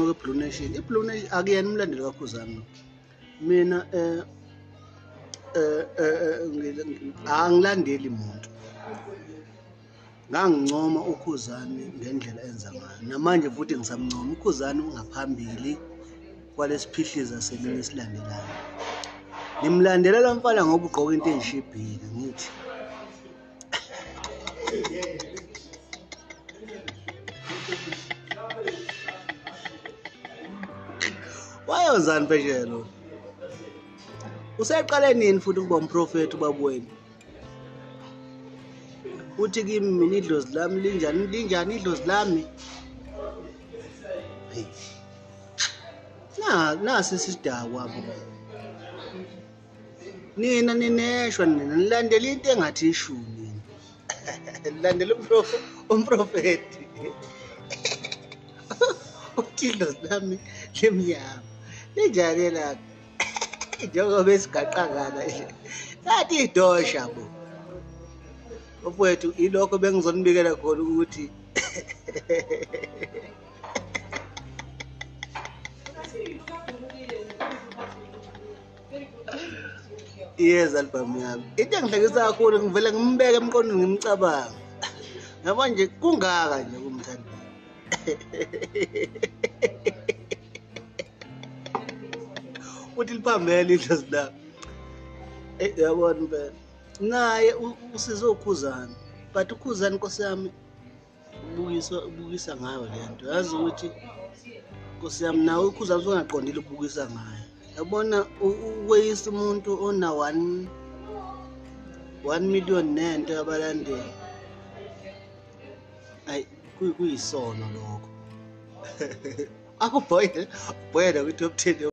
kwe-Blue Nation. I-Blue Nation akuyena umlandeli kaKhuzani. Mina angilandeli muntu. Ngangincoma uKhuzani ngendlela enza ngayo. Namanje futhi ngisamncoma uKhuzani, ungaphambili kwalesiphihliza semini esilandelayo. Nimlandela lo mfana ngoba ugqoka into eyishibhile ngithi. Wayenzani phesheya lo? Useqale nini futhi ukuba umprofethi ubaba wenu? Uthi kimi mina idlozi lami linjani, linjani idlozi lami? Hey. Na nasi isidakwa bo. Nina nineshwa nina nilandela into engathi ishumi. Nilandela umprofethi. Uthi idlozi lami limnyama. Linjani lakho? Njengoba esigaqa nje. Nathi idosha bo. Mfowethu, ilokho bengizonibikela khona ukuthi iyeza album yami. Into engihlekisa kakhulu, ngivele ngimbeke emqondweni ngimcabanga. Yabo nje kungaka nje kumthanda. Uthi liphambene idlozi lami. Yabona impela. Naye usize uKhuzani, but uKhuzani Nkosi yami ubukisa ngayo le nto. Yazi ukuthi Nkosi yami nawe uKhuzani usungaqondile ukubukisa ngayo. Yabona ukweyisa umuntu ona 1 million nento yabalandeli. Ayi kuyisono lokho. Akubhoyela, bhoyela kwi top 10.